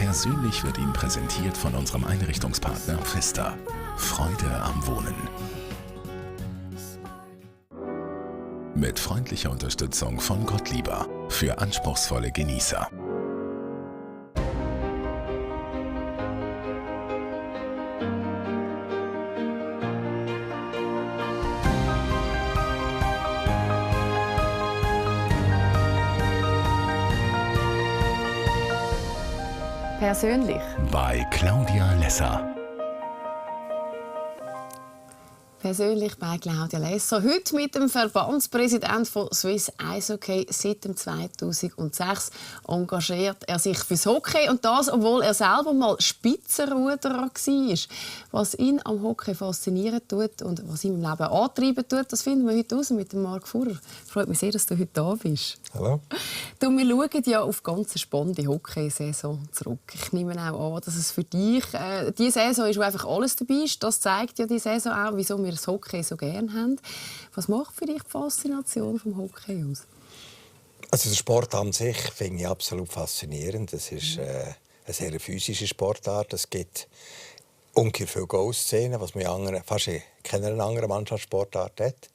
Persönlich wird Ihnen präsentiert von unserem Einrichtungspartner Pfister. Freude am Wohnen. Mit freundlicher Unterstützung von Gottlieber für anspruchsvolle Genießer. Persönlich. Bei Claudia Lesser. Persönlich bei Claudia Lesser. Heute mit dem Verbandspräsidenten von Swiss Eishockey. Seit 2006 engagiert er sich fürs Hockey. Und das, obwohl er selber mal Spitzenruderer war. Was ihn am Hockey faszinieren tut und was ihn im Leben antreiben tut, das finden wir heute raus mit dem Marc Furrer. Freut mich sehr, dass du heute da bist. Hallo. Du, wir schauen ja auf eine ganz spannende Hockeysaison zurück. Ich nehme auch an, dass es für dich die Saison ist, wo einfach alles dabei ist. Das zeigt ja die Saison auch, wieso wir das Hockey so gerne haben. Was macht für dich die Faszination vom Hockey aus? Also der Sport an sich finde ich absolut faszinierend. Es ist eine sehr physische Sportart. Es gibt ungefähr viele Goal-Szenen, was man fast in keiner anderen Mannschaftssportart hat.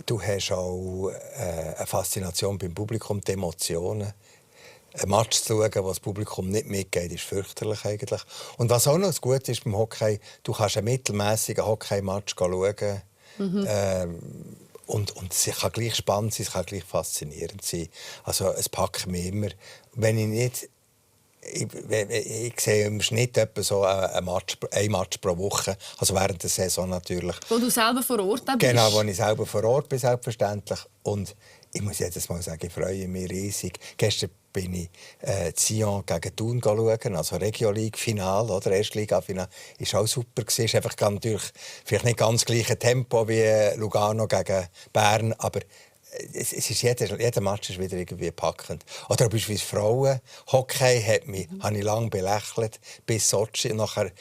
Du hast auch eine Faszination beim Publikum, die Emotionen. Ein Match zu schauen, wo das Publikum nicht mitgeht, ist fürchterlich eigentlich. Und was auch noch gut ist beim Hockey, du kannst einen mittelmäßigen Hockey-Match schauen. Und es kann gleich spannend sein, es kann gleich faszinierend sein. Also es packt mich immer. Wenn ich sehe im Schnitt etwa so ein Match pro Woche, also während der Saison natürlich. Wo du selber vor Ort bist? Genau, wo ich selber vor Ort bin, selbstverständlich. Und ich muss jedes Mal sagen, ich freue mich riesig. Gestern bin ich Sion gegen Thun schauen, also Regio-League-Final, oder Erstliga-Final. Das war auch super. Es ist einfach natürlich vielleicht nicht ganz das gleiche Tempo wie Lugano gegen Bern, aber es ist jeder Match ist wieder irgendwie packend. Oder beispielsweise Frauen. Hockey habe ich lange belächelt, bis Sochi. Nachher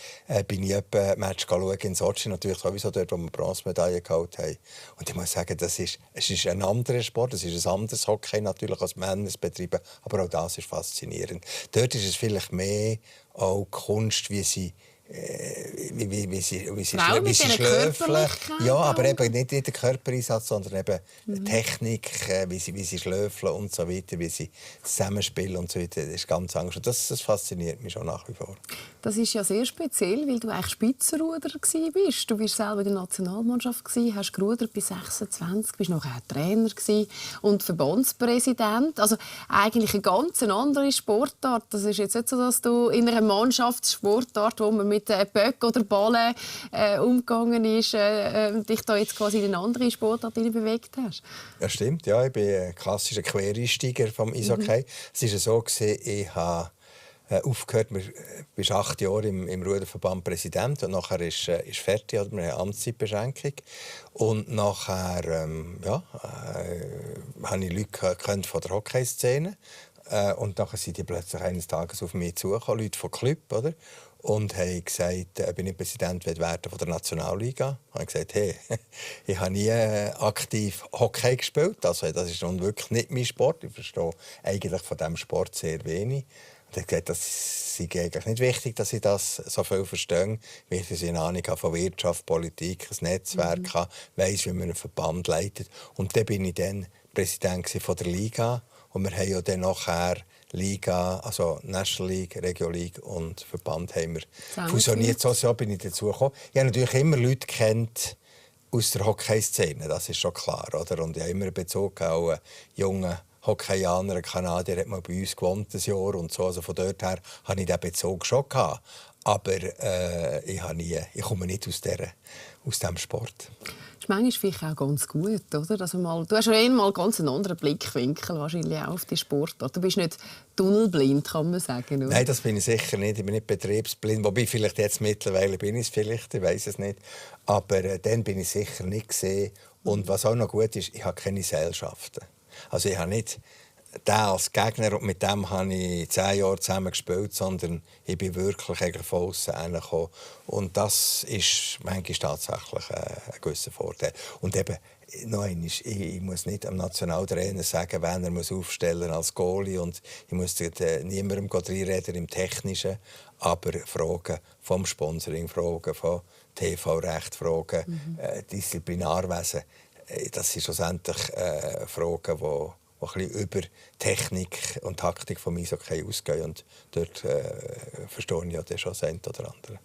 bin ich ein Match schauen in Sochi, natürlich sowieso dort, wo wir Bronzemedaille geholt haben. Und ich muss sagen, es ist ein anderer Sport, es ist ein anderes Hockey natürlich als Männer betreiben, aber auch das ist faszinierend. Dort ist es vielleicht mehr auch Kunst, wie sie schlöfeln. Ja, aber eben nicht der Körpereinsatz, sondern eben Technik, wie sie schlöfeln und so weiter, wie sie zusammenspielen und so weiter. Das ist ganz anders. Und das fasziniert mich schon nach wie vor. Das ist ja sehr speziell, weil du eigentlich Spitzenruderer bist. Du warst selber in der Nationalmannschaft, hast gerudert bis 26, bist nachher auch Trainer und Verbandspräsident. Also eigentlich eine ganz andere Sportart. Das ist jetzt nicht so, dass du in einer Mannschaftssportart, wo man mit Böck oder Ballen umgegangen ist, dich da jetzt quasi in eine andere Sportart bewegt hast. Ja, stimmt. Ja, ich bin ein klassischer Quereinsteiger vom Eishockey. Es war so, ich habe aufgehört, du bist 8 Jahre im Ruderverband Präsident und nachher ist fertig, oder? Wir haben eine Amtszeitbeschränkung. Und nachher habe ich Leute von der Hockeyszene und nachher sind die plötzlich eines Tages auf mich zugekommen, Leute vom Club, oder? Und haben gesagt, ob ich nicht Präsident werden von der Nationalliga. Ich habe gesagt, hey, ich habe nie aktiv Hockey gespielt. Also, das ist nun wirklich nicht mein Sport. Ich verstehe eigentlich von diesem Sport sehr wenig. Und er hat gesagt, das ist eigentlich nicht wichtig, dass ich das so viel verstehe. Wichtig, dass ich eine Ahnung habe von Wirtschaft, Politik, ein Netzwerk habe, weiss, wie man einen Verband leitet. Und dann bin ich dann Präsident von der Liga. Und wir haben ja dann nachher Liga, also National League, Regio League und Verband haben wir fusioniert. So bin ich dazu gekommen. Ich habe natürlich immer Leute kennt aus der Hockeyszene, das ist schon klar, oder? Und ich habe immer einen Bezug auch einen jungen Hockeyaner, ein Kanadier, hat mal bei uns gewohnt, ein Jahr und so. Also von dort her hatte ich diesen Bezug schon gehabt. Aber ich komme nicht aus diesem Sport. Das ist manchmal vielleicht auch ganz gut, oder? Dass du hast ja mal ganz einen anderen Blickwinkel wahrscheinlich auch auf die Sportart. Du bist nicht tunnelblind, kann man sagen, oder? Nein, das bin ich sicher nicht. Ich bin nicht betriebsblind. Wobei, vielleicht jetzt mittlerweile bin ich es vielleicht, ich weiß es nicht. Aber dann bin ich sicher nicht gesehen. Und was auch noch gut ist, ich habe keine Gesellschaften. Also ich habe nicht den als Gegner und mit dem habe ich 10 Jahre zusammen gespielt, sondern ich bin wirklich von außen hergekommen. Und das ist manchmal tatsächlich ein gewisser Vorteil. Und eben, noch einmal, ich muss nicht am Nationaltrainer sagen, wen er muss aufstellen als Goalie und ich muss niemandem reinreden im Technischen, aber Fragen vom Sponsoring, Fragen vom TV-Recht, Fragen Disziplinarwesen, das sind schlussendlich Fragen, die ein bisschen über Technik und Taktik vom Eishockey ausgehen. Und dort verstehe ich ja dann schon das eine oder andere.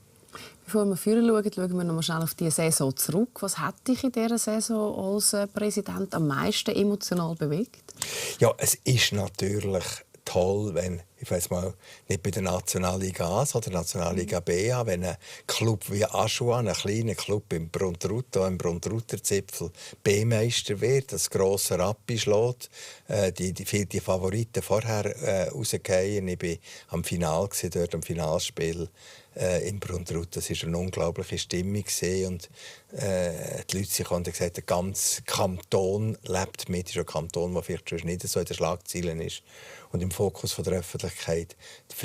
Bevor wir vorher schauen wir noch mal schnell auf die Saison zurück. Was hat dich in dieser Saison als Präsident am meisten emotional bewegt? Ja, es ist natürlich toll, wenn, ich weiß mal, nicht bei der Nationalliga A, sondern der Nationalliga B, wenn ein Club wie Aschua, ein kleiner Club im Bruntruther Zipfel, B-Meister wird, das grosse Rappi schlägt, die Favoriten vorher rausgehen. Ich war am Finale, dort am Finalspiel im Bruntrut. Das war eine unglaubliche Stimmung. Und die Leute haben gesagt, der ganze Kanton lebt mit. Es ist ein Kanton, der vielleicht schon nicht so in den Schlagzeilen ist und im Fokus der Öffentlichkeit.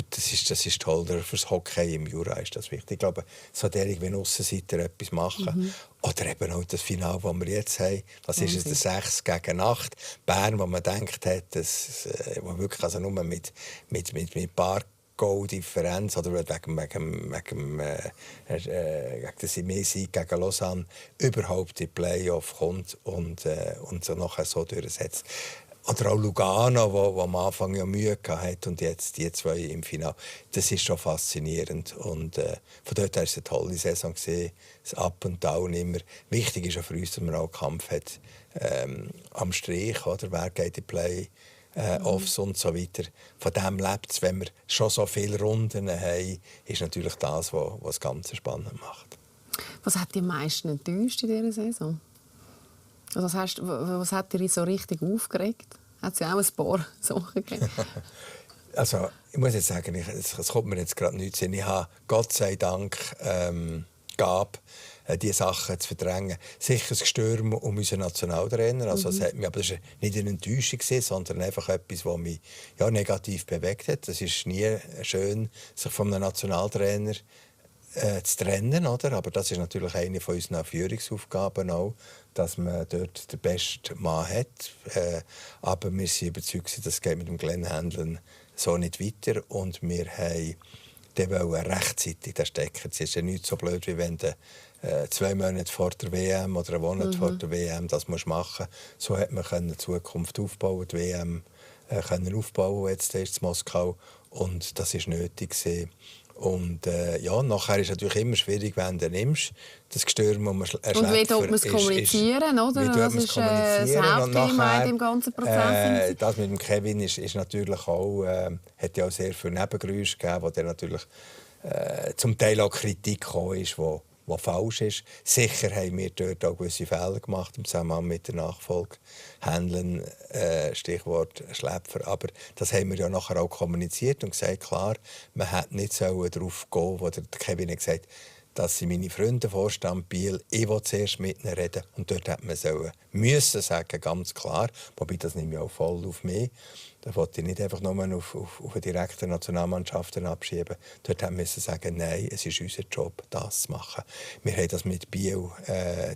Das ist toll. Für das Hockey im Jura ist das wichtig. Ich glaube, so derjenige, wenn Aussenseiter etwas machen. Oder eben auch das Finale, das wir jetzt haben. Was ist es, der 6 gegen 8? Bern, wo man denkt hat, wo wirklich also nur mit ein paar Goal-Differenz oder wegen der Sieg gegen Lausanne überhaupt in die Playoff kommt und so nachher so durchsetzt. Oder auch Lugano, wo am Anfang ja Mühe hatte und jetzt die zwei im Finale. Das ist schon faszinierend. Und von dort her war es eine tolle Saison. Das Up und Down immer. Wichtig ist auch für uns, dass man auch Kampf hat am Strich. Oder? Wer geht in die Play-Offs und so weiter. Von dem lebt es. Wenn wir schon so viele Runden haben, ist natürlich das, was das Ganze spannend macht. Was hat dich am meisten enttäuscht in dieser Saison? Also was hat dich so richtig aufgeregt? Hat es ja auch ein paar Sachen gegeben? Also, ich muss jetzt sagen, es kommt mir jetzt gerade nichts in. Ich habe Gott sei Dank Gabe, diese Sachen zu verdrängen. Sicher das Gestürm um unseren Nationaltrainer. Also, das hat mich, aber das war nicht eine Enttäuschung, sondern einfach etwas, das mich negativ bewegt hat. Es ist nie schön, sich von einem Nationaltrainer zu trennen, oder? Aber das ist natürlich eine von unseren Führungsaufgaben auch, dass man dort den besten Mann hat. Aber wir sind überzeugt, das geht mit dem Glenn Hanlon so nicht weiter. Und wir wollten rechtzeitig den Stecker. Es ist ja nicht so blöd, wie wenn du 2 Monate vor der WM oder einen Monat vor der WM das machen musst. So hat man die Zukunft aufbauen, die WM aufbauen. Jetzt ist es Moskau. Und das war nötig. Und nachher ist es natürlich immer schwierig, wenn du nimmst. Das Gestürm, das man erschlägt. Und wie tut man es kommunizieren, oder? Das ist das Hauptthema in dem ganzen Prozess. Das mit dem Kevin ist natürlich auch, hat ja auch sehr viele Nebengeräusche gegeben, wo der natürlich zum Teil auch Kritik gekommen ist, wo falsch ist. Sicher haben wir dort auch gewisse Fehler gemacht im Zusammenhang mit der Nachfolge. Handeln, Stichwort Schläpfer. Aber das haben wir ja nachher auch kommuniziert und gesagt, klar, man hätte nicht darauf gehen, wo der Kevin gesagt hat, das sind meine Freunde, Vorstand Biel, ich will zuerst mit ihnen reden. Und dort hätte man müssen sagen, ganz klar, wobei das nehme ich auch voll auf mich. Da wollte ich nicht einfach nur auf die direkten Nationalmannschaften abschieben. Dort hätte man sagen, nein, es ist unser Job, das zu machen. Wir haben das mit Biel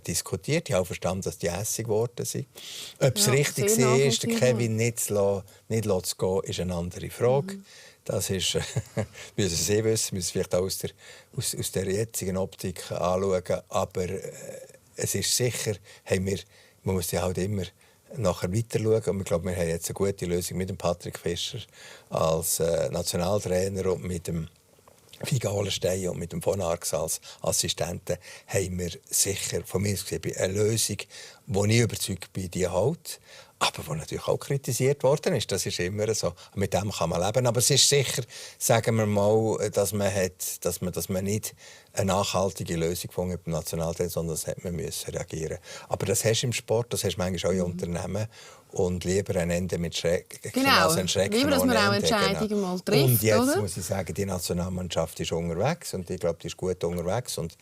diskutiert. Ich habe auch verstanden, dass die hässig geworden sind. Ob es richtig war, den Kevin nicht zu gehen, ist eine andere Frage. Das ist, müssen Sie wissen, müssen vielleicht auch aus der jetzigen Optik anschauen. Aber es ist sicher, man muss ja halt immer nachher weiter schauen. Und ich glaube, wir haben jetzt eine gute Lösung mit dem Patrick Fischer als Nationaltrainer und mit dem Figa Hollenstein und mit dem von Arx als Assistenten haben wir sicher von mir gesehen eine Lösung, wo ich überzeugt bin, die halt. Aber die natürlich auch kritisiert worden ist. Das ist immer so. Mit dem kann man leben. Aber es ist sicher, sagen wir mal, dass man nicht eine nachhaltige Lösung gefunden hat beim Nationalteam, sondern das hat man müssen reagieren. Aber das hast du im Sport, das hast du manchmal auch in Unternehmen. Und lieber ein Ende mit Schrecken. Genau, lieber, dass man auch Entscheidungen mal trifft. Und jetzt oder? muss ich sagen, die Nationalmannschaft ist unterwegs und ich glaube, die ist gut unterwegs. Und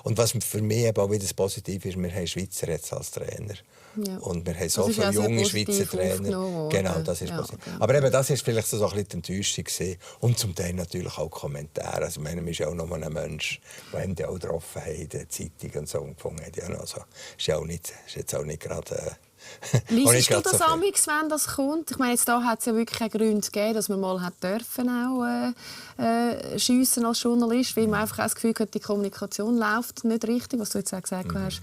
was für mich eben auch wieder positiv ist, wir haben Schweizer jetzt als Trainer. Ja. Und wir haben so Das ist viele ja sehr junge positiv Schweizer Trainer. aufgenommen Genau, worden. das ist Ja, passiert. genau. Aber eben, das ist vielleicht so ein bisschen die Enttäuschung gewesen. Und zum Teil natürlich auch Kommentare. Also, ich meine, man ist ja auch noch ein Mensch, der ihn auch getroffen hat in den Zeitungen und so empfangen hat. Ja, also, ist jetzt auch nicht gerade... Liest du das amigs, wenn das kommt? Ich meine, jetzt da hat es ja wirklich einen Grund gegeben, dass man mal hat dürfen auch schiessen als Journalist, weil man einfach das Gefühl hat, die Kommunikation läuft nicht richtig, was du jetzt auch gesagt hast,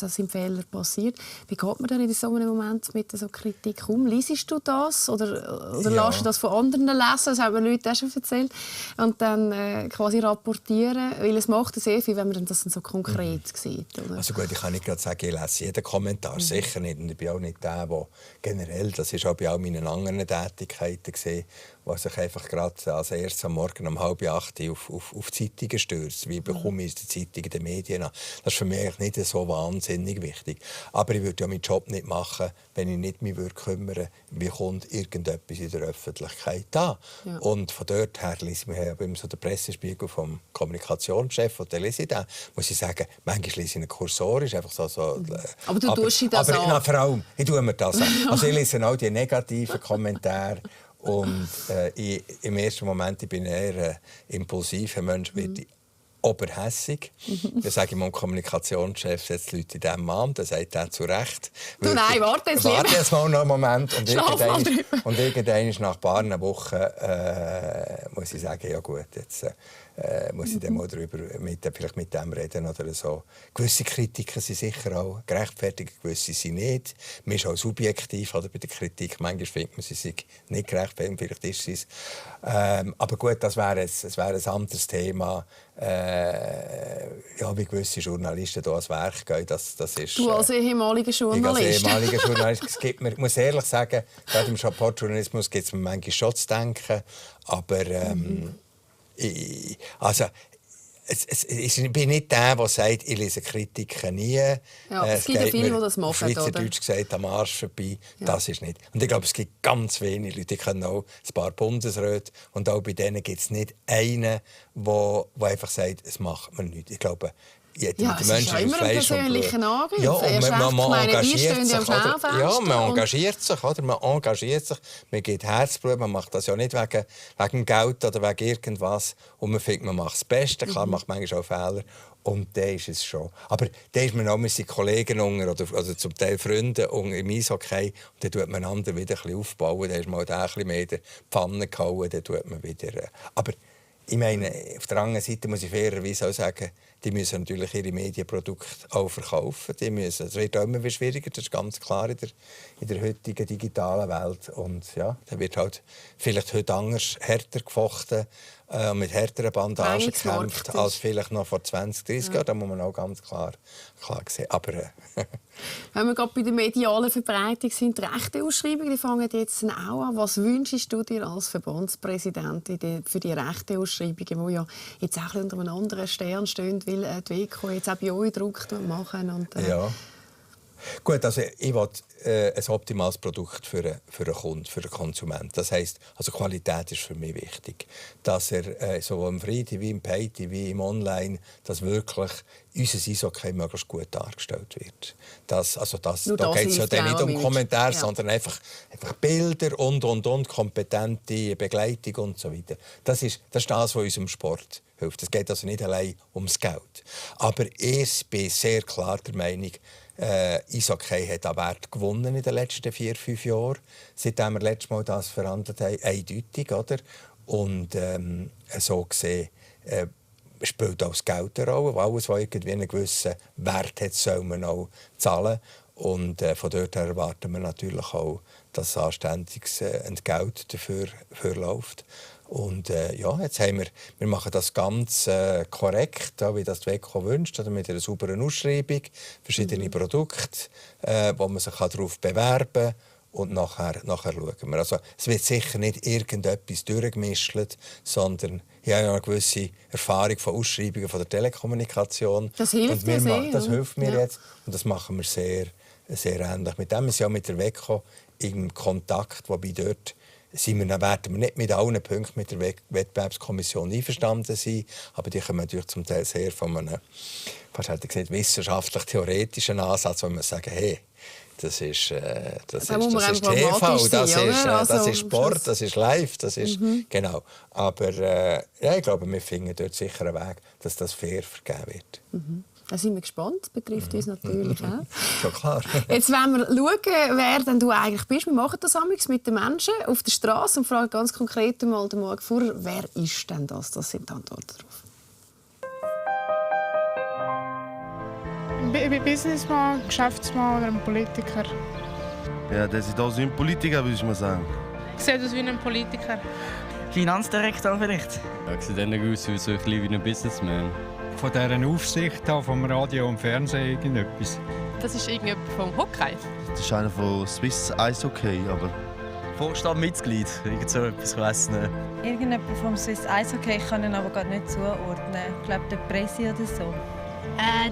dass sind Fehler passiert. Wie geht man denn in so einem Moment mit so Kritik um? Liest du das oder lässt du das von anderen lesen? Das haben mir Leute auch schon erzählt. Und dann quasi rapportieren, weil es macht sehr viel, wenn man das dann so konkret sieht. Oder? Also gut, ich kann nicht gerade sagen, ich lese jeden Kommentar, sicher nicht. Und ich bin auch nicht der, der generell, das ist auch bei all meinen anderen Tätigkeiten gesehen, was sich einfach gerade als erstes am Morgen um 7:30 auf Zeitungen stürzt. Wie bekomme ich die Zeitungen, die Medien an? Das ist für mich nicht so wahnsinnig wichtig. Aber ich würde ja meinen Job nicht machen, wenn ich nicht mich kümmern würde, wie kommt irgendetwas in der Öffentlichkeit an. Ja. Und von dort her lese ich mir immer so den Pressespiegel vom Kommunikationschef, und dann lese ich den, muss ich sagen, manchmal lese ich einen kursorisch, einfach so. Aber du tust dir das an? Aber vor allem, ich tue mir das an. Also ich lese auch die negativen Kommentare. Und im ersten Moment ich bin eher ein impulsiver Mensch, werde ich oberhässig. Dann sage ich meinem Kommunikationschef, setzt die Leute in diesem an, dann sagt er zu Recht. Du, nein, warte jetzt mal noch einen Moment. Und irgendwann nach ein paar Wochen muss ich sagen, ja gut, jetzt muss ich dann mal vielleicht mit dem reden oder so. Gewisse Kritiken sind sicher auch gerechtfertigt, gewisse sind nicht. Man ist auch subjektiv oder, bei der Kritik. Manchmal findet man, sie sind nicht gerechtfertigt, vielleicht ist sie es. Aber gut, das wäre ein anderes Thema. Wie gewisse Journalisten hier ans Werk gehen, das ist... Du als ehemaliger Journalist. Ich muss ehrlich sagen, gerade im Sportjournalismus gibt es mir manchmal schon zu denken, aber ich bin nicht der, der sagt, ich lese Kritiken nie. Ja, es gibt ja viele, die das machen. Schweizerdeutsch gesagt, am Arsch vorbei. Ja. Das ist nicht. Und ich glaube, es gibt ganz wenige Leute, die kennen auch ein paar Bundesräte. Und auch bei denen gibt es nicht einen, der einfach sagt, es macht man nichts. Ich glaube, es ist ja immer ein persönlicher Angriff. Ja, und man engagiert sich. Man engagiert sich. Man gibt Herzblut. Man macht das ja nicht wegen Geld oder wegen irgendwas. Und man findet, man macht das Beste. Klar, macht manchmal auch Fehler. Und dann ist es schon. Aber dann ist man auch mit seinen Kollegen oder zum Teil Freunden im Eishockey. Und dann tut man einander wieder ein bisschen aufbauen. Dann ist man ein bisschen mehr in die Pfanne gehauen. Dann tut man wieder... Aber ich meine, auf der anderen Seite muss ich fairerweise auch sagen, die müssen natürlich ihre Medienprodukte auch verkaufen. Es wird auch immer schwieriger, das ist ganz klar in der heutigen digitalen Welt. Und ja, da wird halt vielleicht heute anders härter gefochten, mit härteren Bandagen gekämpft, als vielleicht noch vor 20, 30 Jahren. Da muss man auch ganz klar sehen. Aber, wenn wir gerade bei der medialen Verbreitung sind, die Rechteausschreibungen, die fangen jetzt auch an. Was wünschst du dir als Verbandspräsident für die Rechteausschreibungen, die ja jetzt auch unter einem anderen Stern stehen, weil die WEKO jetzt auch bei euch Druck machen? Und, ja. Gut, also ich will ein optimales Produkt für einen Kunden, für einen Konsumenten. Das heisst, also Qualität ist für mich wichtig. Dass sowohl im Free-TV, im Pay-TV, im Online, dass wirklich unser Eishockey möglichst gut dargestellt wird. Da geht es ja nicht um Kommentare, sondern einfach Bilder und kompetente Begleitung und so weiter. Das ist das, was unserem Sport hilft. Es geht also nicht allein ums Geld. Aber ich bin sehr klar der Meinung, Eishockey hat an Wert gewonnen in den letzten 4-5 Jahren, seitdem wir letztes Mal das verhandelt haben, eindeutig, oder? Und so gesehen spielt auch das Geld eine Rolle. Alles, was irgendwie einen gewissen Wert hat, soll man auch zahlen. Und von dort her erwarten wir natürlich auch, dass anständiges Entgelt dafür läuft. Und jetzt haben wir machen das ganz korrekt, wie das die WEKO wünscht, oder mit einer sauberen Ausschreibung, verschiedene Produkte, wo man sich darauf bewerben kann. Und nachher schauen wir. Also, es wird sicher nicht irgendetwas durchgemischt, sondern ich habe eine gewisse Erfahrung von Ausschreibungen von der Telekommunikation. Das hilft mir sehr. Das hilft mir jetzt und das machen wir sehr, sehr ähnlich. Mit dem ist ja mit der WEKO in Kontakt, wobei dort werden wir nicht mit allen Punkten mit der Wettbewerbskommission einverstanden sein, aber die kommen natürlich zum Teil sehr von einem, fast hätte ich gesagt, wissenschaftlich-theoretischen Ansatz, wo man sagen, hey, das ist TV, das ist Sport, das ist live, das ist genau. Aber ja, ich glaube, wir finden dort sicher einen Weg, dass das fair vergeben wird. Da sind wir gespannt. Das betrifft uns natürlich auch. Schon klar. Jetzt wollen wir schauen, wer denn du eigentlich bist. Wir machen das mit den Menschen auf der Straße und fragen ganz konkret einmal den Marc Furrer, wer ist denn das? Das sind die Antworten darauf. Ein Businessman, Geschäftsmann oder ein Politiker? Ja, der sieht aus wie ein Politiker, würde ich mal sagen. Sieht aus wie ein Politiker. Finanzdirektor vielleicht? Ja, sieht dann aus wie so ein bisschen wie ein Businessman. Von dieser Aufsicht vom Radio und Fernsehen irgendetwas. Das ist irgendjemand vom Hockey. Das ist einer von Swiss Eishockey, aber... Vorstandmitglied, irgend so etwas, ich weiss nicht. Irgendjemand vom Swiss Eishockey, ich kann ihn aber gerade nicht zuordnen. Ich glaube, der Presi oder so.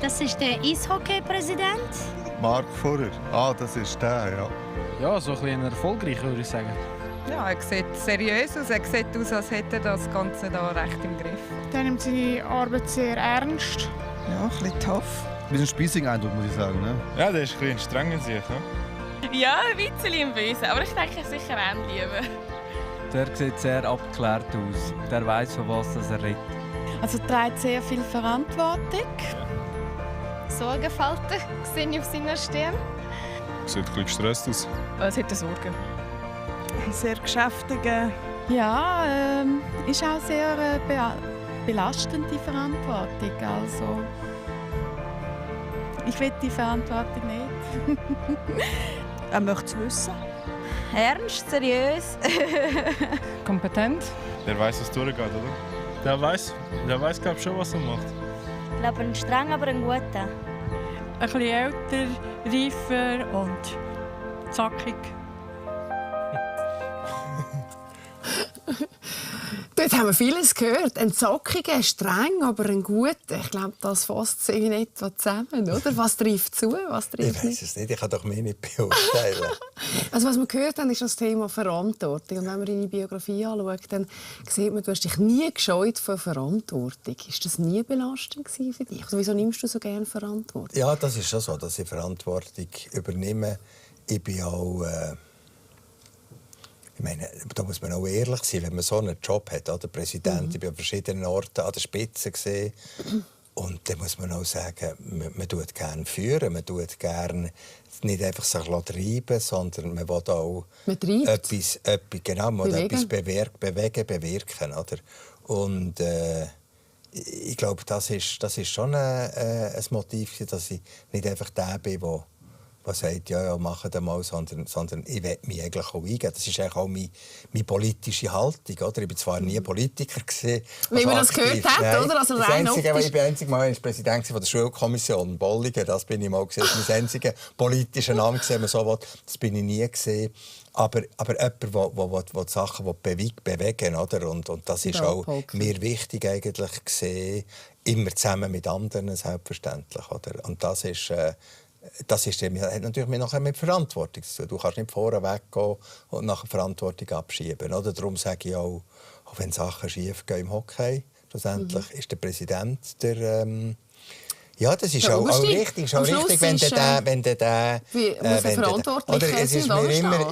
Das ist der Eishockey-Präsident. Marc Furrer. Ah, das ist der, ja. Ja, so ein bisschen erfolgreich, würde ich sagen. Ja, er sieht seriös aus. Er sieht aus, als hätte er das Ganze da recht im Griff. Der nimmt seine Arbeit sehr ernst. Ja, ein bisschen tough. Ein bisschen Spießing-Eindruck, muss ich sagen. Ne? Ja, der ist ein bisschen streng in sich. Ja? Ja, ein bisschen im Bösen, aber ich denke sicher auch lieber. Der sieht sehr abgeklärt aus. Der weiß, von was er redet. Also trägt sehr viel Verantwortung. Sorgenfalten sehe ich auf seiner Stirn. Sieht ein bisschen gestresst aus. Was hat er Sorgen? Sehr geschäftige. Ja, ist auch sehr belastende Verantwortung. Also, ich will die Verantwortung nicht. Er möchte es wissen. Ernst, seriös. Kompetent. Der weiß, was durchgeht, oder? Der weiß, glaube ich, schon, was er macht. Ich glaube, ein streng, aber ein guter. Ein bisschen älter, reifer und zackig. Dort haben wir vieles gehört. Ein zackiger, streng, aber ein guter. Ich glaube, das fasst es in etwa zusammen, oder? Was trifft zu, was trifft Ich weiß es nicht, ich kann doch mich nicht beurteilen. Also was wir gehört haben, ist das Thema Verantwortung. Und wenn man deine Biografie anschaut, dann sieht man, du hast dich nie gescheut von Verantwortung. Ist das nie belastend für dich? Also wieso nimmst du so gerne Verantwortung? Ja, das ist schon so, dass ich Verantwortung übernehme. Ich bin auch... Ich meine, da muss man auch ehrlich sein, wenn man so einen Job hat, oder Präsident, ich bin an verschiedenen Orten an der Spitze gesehen. Und dann muss man auch sagen, man tut gerne führen, man tut gerne nicht einfach sich treiben, sondern man will auch etwas bewirken, oder? Und ich glaube, das ist schon ein Motiv, dass ich nicht einfach der bin, der sagt, ja, machen das mal, sondern ich will mich eigentlich auch eingeben. Das ist eigentlich auch meine politische Haltung. Oder? Ich war zwar nie Politiker. Wie man das gehört hat, oder? Also ich war einzig Mal Präsident von der Schulkommission Bolligen. Das bin ich mal gesehen. Das ist mein einziges politisches Amt, wenn man so will. Das bin ich nie gesehen. Aber jemand, der die Sachen bewegen, oder? Und das ist auch mir wichtig eigentlich gesehen, immer zusammen mit anderen selbstverständlich. Oder? Und das hat natürlich nachher mit Verantwortung zu tun. Du kannst nicht vorne weggehen und nachher Verantwortung abschieben. Oder? Darum sage ich auch wenn Sachen schief gehen im Hockey, schlussendlich ist der Präsident der... ja, das ist auch richtig. Ist auch richtig, wenn der es ist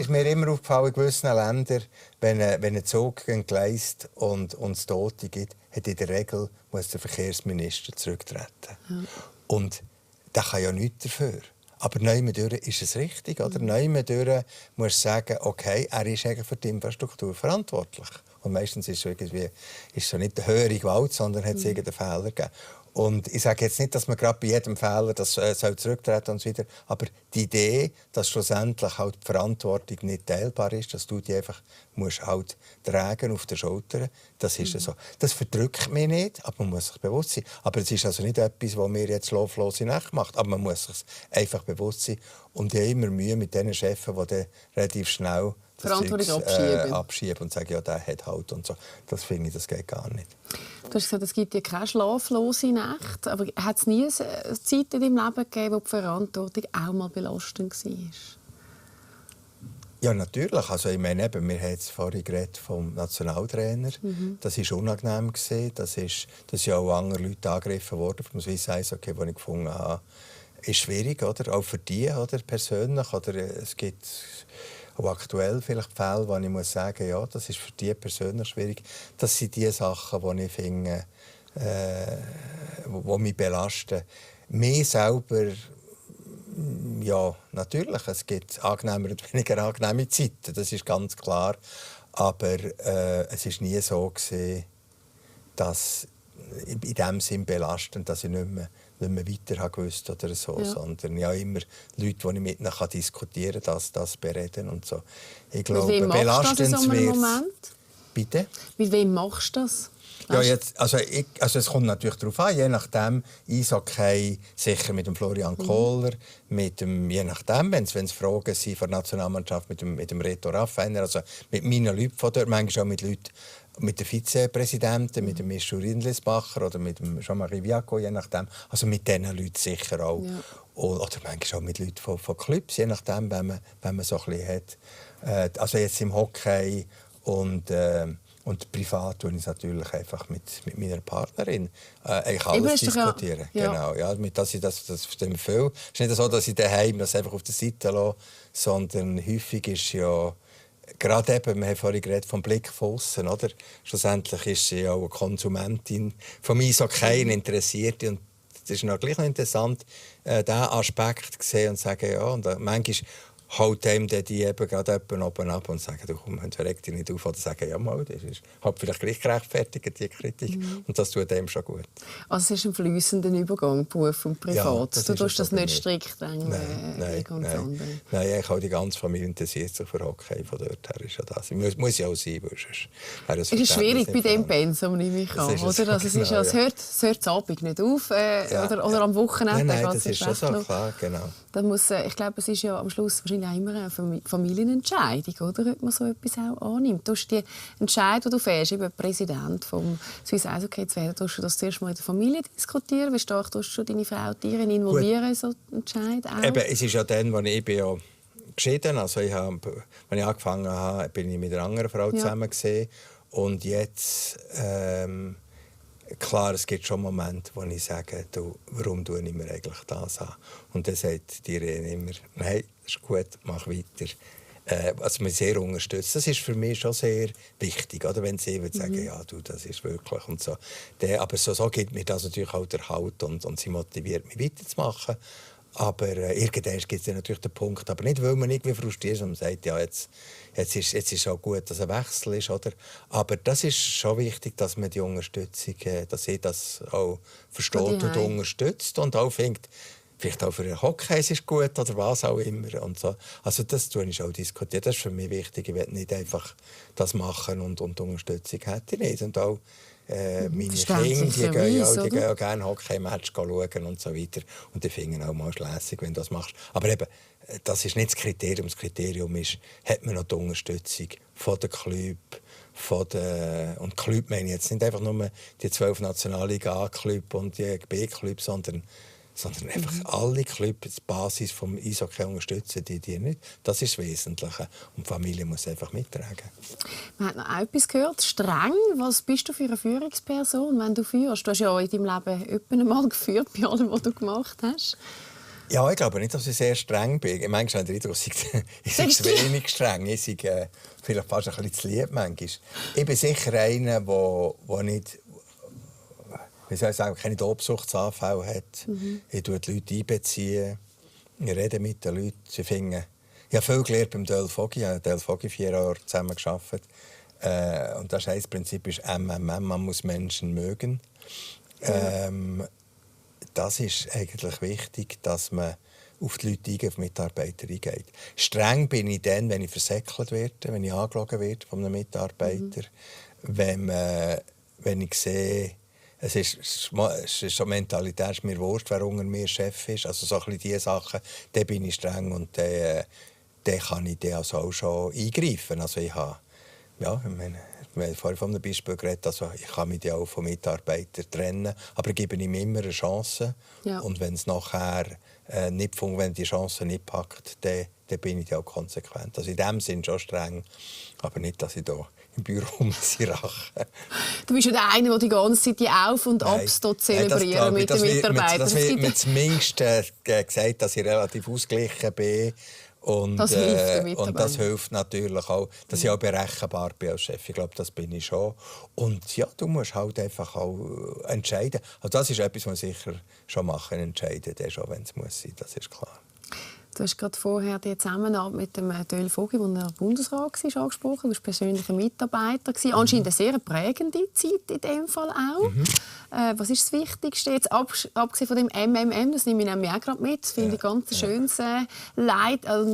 mir immer aufgefallen, in gewissen Ländern, wenn ein Zug entgleist und es Tote gibt, hat in der Regel muss der Verkehrsminister zurücktreten. Ja. Und der kann ja nichts dafür. Aber neumendurch ist es richtig. Oder? Neumendurch muss sagen, okay, er ist eigentlich für die Infrastruktur verantwortlich. Und meistens ist es so nicht eine höhere Gewalt, sondern hat es irgendeinen Fehler gegeben. Und ich sage jetzt nicht, dass man gerade bei jedem Fehler das soll zurücktreten und so weiter. Aber die Idee, dass schlussendlich halt die Verantwortung nicht teilbar ist, dass du die einfach musst halt tragen auf den Schultern, das ist so. Das verdrückt mich nicht, aber man muss sich bewusst sein. Aber es ist also nicht etwas, was mir jetzt schlaflose Nacht macht. Aber man muss sich einfach bewusst sein. Und ich habe immer Mühe mit den Chefs, die dann relativ schnell Verantwortung abschieben und sagen, ja, der hat halt und so. Das finde ich, das geht gar nicht. Du hast gesagt, es gibt ja keine schlaflose Nacht. Aber hat es nie eine Zeit in deinem Leben gegeben, wo die Verantwortung auch mal belastend war? Ja, natürlich. Also, ich meine, eben, wir haben jetzt vorhin geredet vom Nationaltrainer. Das war unangenehm. Das ist ja auch andere Leute angegriffen worden vom Swiss Eishockey, die ich gefunden habe, ist schwierig, oder? Auch für die, oder? Persönlich. Oder es gibt auch aktuell vielleicht Fälle, wo ich muss sagen, ja, das ist für die persönlich schwierig. Das sind die Sachen, die ich finde, die mich belasten. Mir selber, ja, natürlich. Es gibt angenehme und weniger angenehme Zeiten, das ist ganz klar. Aber es war nie so, dass in diesem Sinn belastend, dass ich nicht mehr weiter gewusst oder so, sondern ja immer Leute, die ich mit ihnen diskutieren kann, das bereden und so. Ich glaube, belastend in so einem Moment? Bitte? Mit wem machst du das? Ja, jetzt, also es kommt natürlich darauf an, je nachdem, Eishockey sicher mit dem Florian Kohler, je nachdem, wenn es Fragen sind von der Nationalmannschaft, mit dem Reto Raffainer, also mit meinen Leuten von dort, manchmal auch mit Leuten, mit dem Vizepräsidenten, mit dem Michel Rindlisbacher oder mit dem Jean-Marie Viaco, je nachdem. Also mit diesen Leuten sicher auch. Ja. Oder manchmal auch mit Leuten von Clubs, je nachdem, wenn man so ein bisschen hat. Also jetzt im Hockey und privat tue ich es natürlich einfach mit meiner Partnerin eigentlich alles diskutieren. Ja. Genau, ja, dass ich das verstehe viel. Es ist nicht so, dass ich daheim das einfach auf der Seite lasse, sondern häufig ist ja gerade eben, wir haben vorhin geredet vom Blick von aussen, oder? Schlussendlich ist sie ja auch eine Konsumentin vom Eishockey, eine Interessierte. Und es ist noch gleich noch interessant, diesen Aspekt zu sehen und zu sagen, ja, und manchmal haut einem die eben gerade oben ab und sagen, du komm, reg dich nicht auf. Oder sagen, ja mal, das ist halt vielleicht gleich gerechtfertigt, die Kritik. Und das tut dem schon gut. Also es ist ein fließender Übergang, Beruf und Privat. Ja, du tust das nicht strikt Nein, ich auch die ganze Familie interessiert sich für Hockey. Von dort her ist ja das. Muss ja auch sein, weil es ist schwierig bei dem Pensum, nehme ich an. Es hört am Abend nicht auf oder am Wochenende. Nein, das ist schon so, klar, genau. Ich glaube, es ist ja am Schluss wahrscheinlich auch immer eine Familienentscheidung, oder? Ob man so etwas auch annimmt. Du hast die Entscheidung, die du fährst, eben Präsident vom Swiss Eishockey zu werden, tust du das zuerst mal in der Familie diskutieren? Wie stark tust du deine Frau und Tiere involvieren in so einen Entscheid? Eben, es ist ja dann, als ich ja geschieden, also als ich angefangen habe, bin ich mit einer anderen Frau zusammen gewesen. Und jetzt klar, es gibt schon Momente, wo ich sage, warum tue ich mir eigentlich das an? Und dann sagt die Irene immer, nein, das ist gut, mach weiter. Also mich sehr unterstützt. Das ist für mich schon sehr wichtig, oder? Wenn sie sagen, ja, du, das ist wirklich und so. Aber so gibt mir das natürlich auch der Halt und sie motiviert mich weiterzumachen. Aber irgendwann gibt es natürlich den Punkt, aber nicht, weil man irgendwie frustriert ist und man sagt, ja, jetzt ist es auch gut, dass ein Wechsel ist, oder? Aber das ist schon wichtig, dass man die Unterstützung, dass sie das auch versteht und unterstützt und auch findet, vielleicht auch für den Hockey ist es gut oder was auch immer. Und so. Also das tue ich auch diskutieren. Das ist für mich wichtig. Ich will nicht einfach das machen und Unterstützung hätte ich nicht. Und auch meine Kinder, die gehen auch gerne Hockey-Match schauen und so weiter. Und die finden auch mal lässig, wenn du das machst. Aber eben, das ist nicht das Kriterium. Das Kriterium ist, hat man noch die Unterstützung von den Clubs, und Club meine ich jetzt nicht einfach nur die 12 Nationalliga-Clubs und die B-Clubs, sondern einfach alle Clubs, die Basis des Eishockey unterstützen, die nicht. Das ist das Wesentliche. Und die Familie muss einfach mittragen. Man hat noch etwas gehört, streng. Was bist du für eine Führungsperson, wenn du führst? Du hast ja in deinem Leben etwa einmal geführt, bei allem, was du gemacht hast. Ja, ich glaube nicht, dass ich sehr streng bin. Manchmal habe ich den Eindruck, ich sei zu wenig streng. Ich sei vielleicht fast ein bisschen zu lieb manchmal. Ich bin sicher einer, der nicht... Wie soll ich sagen, keine Tobsuchtsanfälle hat. Ich beziehe die Leute ein. Ich rede mit den Leuten. Ich habe viel gelernt beim Del Foggi. Ich habe Del Foggi 4 Jahre zusammen gearbeitet. Und das heisst, das Prinzip ist MMM. Man muss Menschen mögen. Das ist eigentlich wichtig, dass man auf die Leute eingeht, auf die Mitarbeiter eingeht. Streng bin ich dann, wenn ich versäckelt werde, wenn ich angelogen werde von einem Mitarbeiter. Wenn ich sehe, es ist so Mentalität, es ist mir wurscht, wer unter mir Chef ist. Also so ein bisschen diese Sachen, da bin ich streng und da kann ich also auch schon eingreifen. Also ich habe, ja, ich meine, Wir haben vorhin von einem Beispiel geredet, also ich kann mich ja auch von Mitarbeitern trennen, aber ich gebe ihm immer eine Chance. Ja. Und wenn es nachher nicht wenn die Chance nicht packt, dann bin ich ja auch konsequent. Also in dem Sinn schon streng, aber nicht, dass ich hier im Büro rache. Du bist ja der eine, der die ganze Zeit die Auf- und Abs zelebrieren mit den Mitarbeitern. Das wird mir zumindest gesagt, dass ich relativ ausgeglichen bin. Und das hilft natürlich auch, dass ich auch berechenbar bin als Chef. Ich glaube, das bin ich schon. Und ja, du musst halt einfach auch entscheiden. Also das ist etwas, was ich sicher schon machen, entscheiden, schon, wenn es muss sein, das ist klar. Du hast gerade vorher die Zusammenarbeit mit dem Joel Vogel, der im Bundesrat war, angesprochen. Du warst persönlicher Mitarbeiter. Anscheinend eine sehr prägende Zeit in dem Fall auch. Was ist das Wichtigste? Jetzt, abgesehen von dem MMM, das nehme ich nämlich auch gerade mit. Das finde ich ein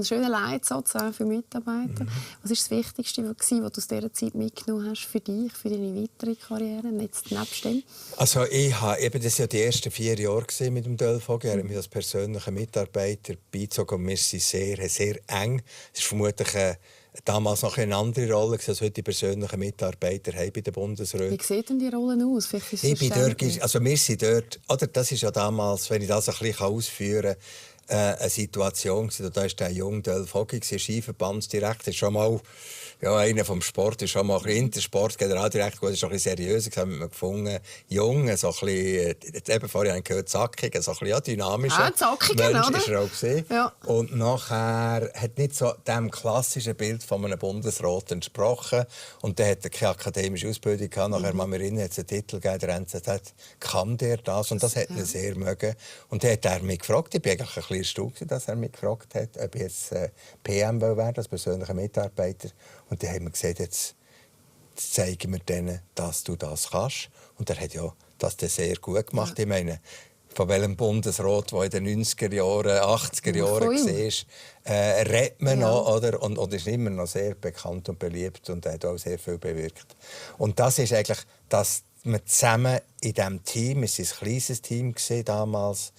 schöner Leitsatz auch für Mitarbeiter. Was ist das Wichtigste, was du aus dieser Zeit mitgenommen hast für dich, für deine weitere Karriere, jetzt nebst dem? Also ich habe das ja die ersten 4 Jahre mit dem Joel Vogel. Er hat mich als persönlicher Mitarbeiter beizogen. Und wir sind sehr, sehr eng. Es ist vermutlich damals noch eine andere Rolle als heute die persönlichen Mitarbeiter haben bei den Bundesräten. Wie sieht denn die Rolle aus? Ich bin dort, also wir sind dort, oder das ist ja damals, wenn ich das ein bisschen ausführen kann, eine Situation, da war der junge Joel Vogel, Skiverbandsdirektor, schon mal einer vom Sport, ist schon mal Intersport, Generaldirektor, das ist ein bisschen seriös, das haben wir gefunden, jung, so ein bisschen, eben vorher habe ich gehört, zackig, so ein bisschen dynamischer Mensch ist er auch gewesen. Ja. Und nachher hat nicht so dem klassischen Bild von einem Bundesrat entsprochen und dann hat er keine akademische Ausbildung gehabt, nachher mal mir hat es einen Titel gegeben, der NZZ, kann der das? Und das hat er sehr mögen. Und dann hat er mich gefragt, ich bin eigentlich ein bisschen erstaunt, dass er mich gefragt hat, ob ich jetzt PM werden, als persönlicher Mitarbeiter. Und dann haben wir gesagt, jetzt zeigen wir denen, dass du das kannst. Und er hat ja das sehr gut gemacht. Ja. Ich meine, von welchem Bundesrat, der in den 90er Jahren, 80er Jahren war, redet man noch, oder? Und ist immer noch sehr bekannt und beliebt und hat auch sehr viel bewirkt. Und das ist eigentlich, dass wir zusammen in diesem Team, es war ein kleines Team damals,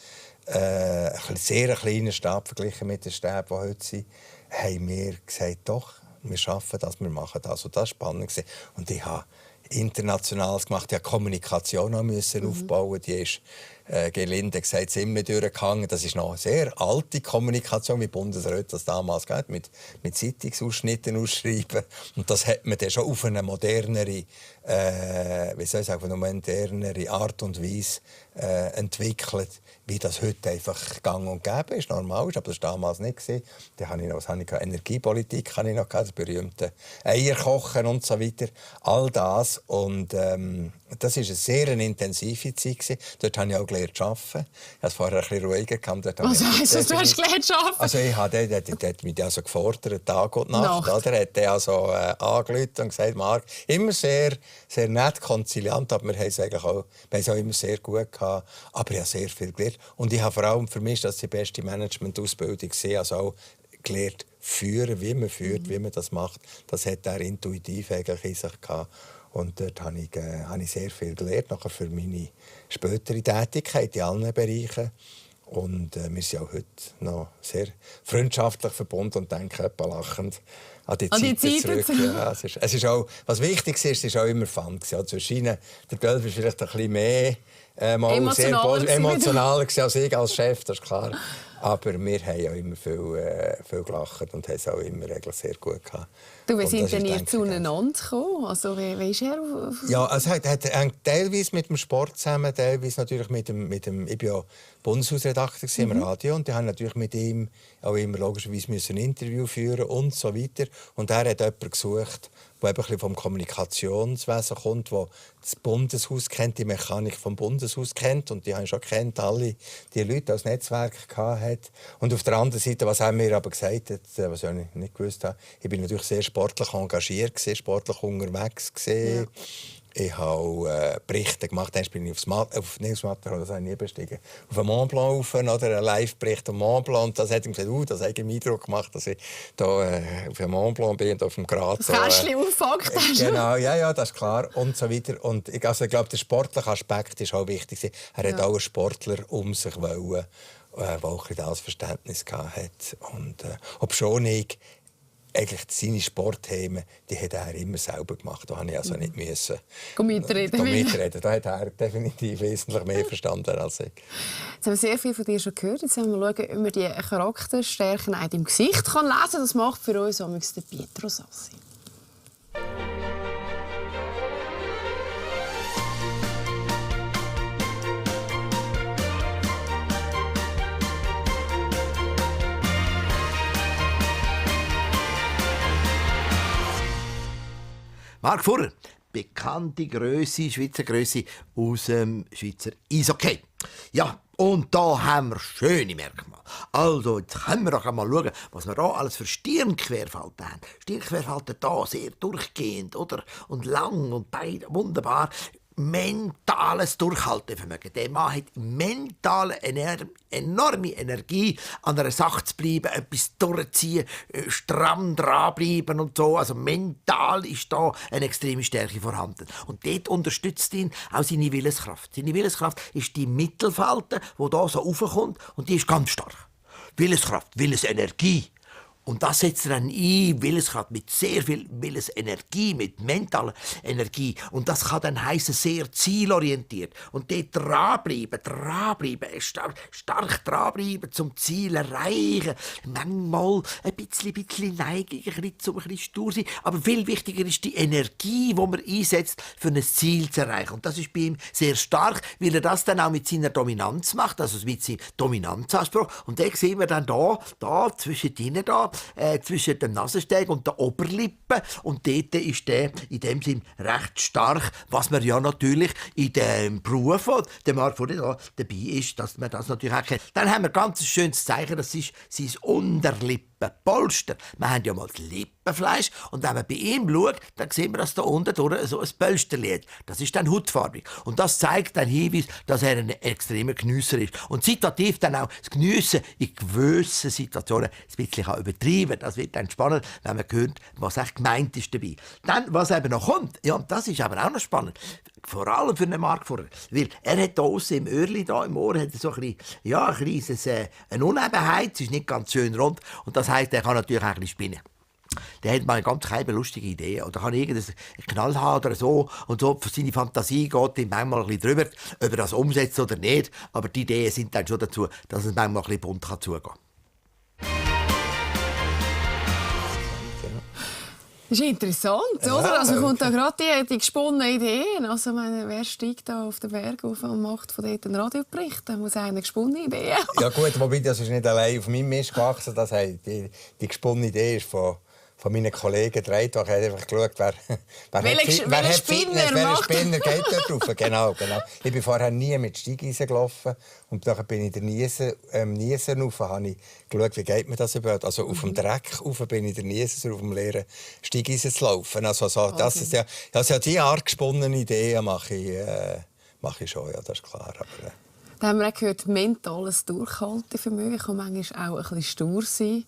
ein sehr kleiner Stab verglichen mit den Stäben, die heute sind, haben wir gesagt, doch, wir schaffen das, wir machen das. Und das war spannend. Und ich habe Internationales gemacht, ich musste Kommunikation aufbauen. Die ist, gelinde gesagt, ziemlich durchgegangen. Das ist noch eine sehr alte Kommunikation, wie Bundesräte das damals geht, mit Zeitungsausschnitten ausschreiben. Und das hat man dann schon auf eine modernere, auf eine modernere Art und Weise entwickelt, wie das heute einfach gang und gäbe ist, normal ist, aber das war damals nicht. Dann hatte ich noch, Energiepolitik, hatte ich noch, das berühmte Eierkochen und so weiter. All das. Und das war eine sehr intensive Zeit. Dort habe ich auch gelernt zu arbeiten. Ich habe es vorher ein bisschen ruhiger gehabt. Was heisst das, du hast gelernt zu arbeiten? Also ich habe mich also gefordert, Tag und Nacht. Oder? Er hat also angerufen und gesagt, Marc, immer sehr, sehr nett, konziliant, aber wir haben es eigentlich auch immer sehr gut gehabt. Aber ich habe sehr viel gelernt. Und ich habe vor allem für mich, das die beste Management-Ausbildung war, also auch gelernt führen, wie man führt, wie man das macht. Das hat er intuitiv eigentlich in sich gehabt. Und dort habe ich sehr viel gelernt, nachher für meine spätere Tätigkeit in allen Bereichen. Und wir sind auch heute noch sehr freundschaftlich verbunden und denken etwa lachend an die Zeiten zurück. Ja, es ist auch, was wichtig ist auch immer Fun. Also der 12 ist vielleicht ein bisschen mehr emotionaler als ich als Chef, das ist klar. Aber wir haben ja immer viel gelacht und haben es auch immer sehr gut gehabt. Du, wie sind denn ihr zueinander gekommen? Also, wie ist er? Ja, es hat teilweise mit dem Sport zusammen, teilweise natürlich mit dem ich bin ja Bundeshausredakteur im Radio und die haben natürlich mit ihm auch immer logischerweise ein Interview führen und so weiter. Und er hat jemanden gesucht, der ein bisschen vom Kommunikationswesen kommt, der das Bundeshaus kennt, die Mechanik vom Bundeshaus kennt und die haben schon kennt, alle die Leute als Netzwerk hat. Und auf der anderen Seite, was haben wir aber gesagt, was ich nicht gewusst habe, ich bin natürlich sehr sportlich engagiert, sportlich unterwegs gewesen. Ja. Ich habe Berichte gemacht. Dann bin ich auf Nils-Matterhorn, das habe ich nie bestiegen. Auf den Mont Blanc rauf, oder einen Live-Bericht am Mont Blanc. Und das hat ihm gesagt, das hat ihm Eindruck gemacht, dass ich da auf dem Mont Blanc bin und auf dem Grat. Das Kästchen aufgepackt hast. Genau, ja, das ist klar. Und so weiter. Und ich glaube, der sportliche Aspekt ist auch wichtig. Er hat auch einen Sportler um sich wollen, der auch das Verständnis hatte. Und obschon ich eigentlich seine Sportthemen, die hat er immer selber gemacht. Da musste ich also nicht mitreden. Da hat er definitiv wesentlich mehr verstanden als ich. Jetzt haben wir sehr viel von dir schon gehört. Jetzt wollen wir schauen, ob man die Charakterstärken auch im Gesicht lesen kann. Das macht für uns der Pietro Sassi. Marc Furrer, bekannte Grösse, Schweizer Grösse aus dem Schweizer Eishockey. Ja, und da haben wir schöne Merkmale. Also, jetzt können wir doch einmal schauen, was wir da alles für Stirnquerfalten haben. Stirnquerfalten da sehr durchgehend, oder? Und lang und beide wunderbar. Mentales Durchhaltevermögen. Der Mann hat mentale, enorme Energie, an einer Sache zu bleiben, etwas durchziehen, stramm dranbleiben und so. Also mental ist da eine extreme Stärke vorhanden. Und dort unterstützt ihn auch seine Willenskraft. Seine Willenskraft ist die Mittelfalte, die da so raufkommt, und die ist ganz stark. Willenskraft, Willensenergie. Und das setzt er dann ein, Willenskraft, mit sehr viel Willensenergie, mit mentaler Energie. Und das kann dann heissen, sehr zielorientiert. Und dort dranbleiben, stark dranbleiben, zum Ziel erreichen. Manchmal ein bisschen Neigung, ein bisschen stur sein. Aber viel wichtiger ist die Energie, die man einsetzt, für ein Ziel zu erreichen. Und das ist bei ihm sehr stark, weil er das dann auch mit seiner Dominanz macht, also mit seinem Dominanzanspruch. Und den sehen wir dann da zwischen ihnen zwischen dem Nasensteg und der Oberlippe. Und dort ist der in dem Sinn recht stark, was man ja natürlich in dem Beruf, der Marc Furrer dabei ist, dass man das natürlich auch kennt. Dann haben wir ein ganz schönes Zeichen, das ist sein Unterlippenpolster. Wir haben ja mal das Lippenfleisch, und wenn man bei ihm schaut, dann sehen wir, dass da unten durch so ein Pölsterli hat. Das ist dann hautfarbig. Und das zeigt dann Hinweis, dass er ein extremer Geniesser ist. Und situativ dann auch das Geniessen in gewissen Situationen ein bisschen übertreiben. Das wird dann spannend, wenn man hört, was echt gemeint ist dabei. Dann, was eben noch kommt, ja, das ist aber auch noch spannend. Vor allem für einen Marc Furrer. Weil er hat hier aussen im Öhrli, da im Ohr, hat er so ein bisschen, eine Unebenheit. Es ist nicht ganz schön rund. Und das heisst, er kann natürlich auch ein bisschen spinnen. Der hat mal eine ganz keine lustige Idee. Oder kann irgendeinen Knall haben oder so. Und so für seine Fantasie geht ihm manchmal ein bisschen drüber, ob er das umsetzt oder nicht. Aber die Ideen sind dann schon dazu, dass es manchmal ein bisschen bunt zugehen kann. Das ist interessant, oder? Ja, also kommt da gerade die gesponnene Idee. Also, wer steigt da auf den Berg auf und macht von dort einen Radiobericht? Da muss eine gesponnene Idee haben. Ja gut, wobei das ist nicht allein auf meinem Mist gewachsen. Das die gesponnene Idee ist von meinen Kollegen gedreht. Ich habe einfach geschaut, welcher Spinner geht dort rauf. Genau. Ich bin vorher nie mit Steigeisen gelaufen. Und dann bin ich der Niesen rauf. Habe ich geschaut, wie geht mir das überhaupt. Also auf dem Dreck rauf bin ich der Niesen, auf dem leeren Steigeisen zu laufen. Also das ist ja, diese Art gesponnene Ideen mache ich schon, ja, das ist klar. Aber, da haben wir auch gehört, mentales Durchhaltevermögen kann manchmal auch ein bisschen stur sein.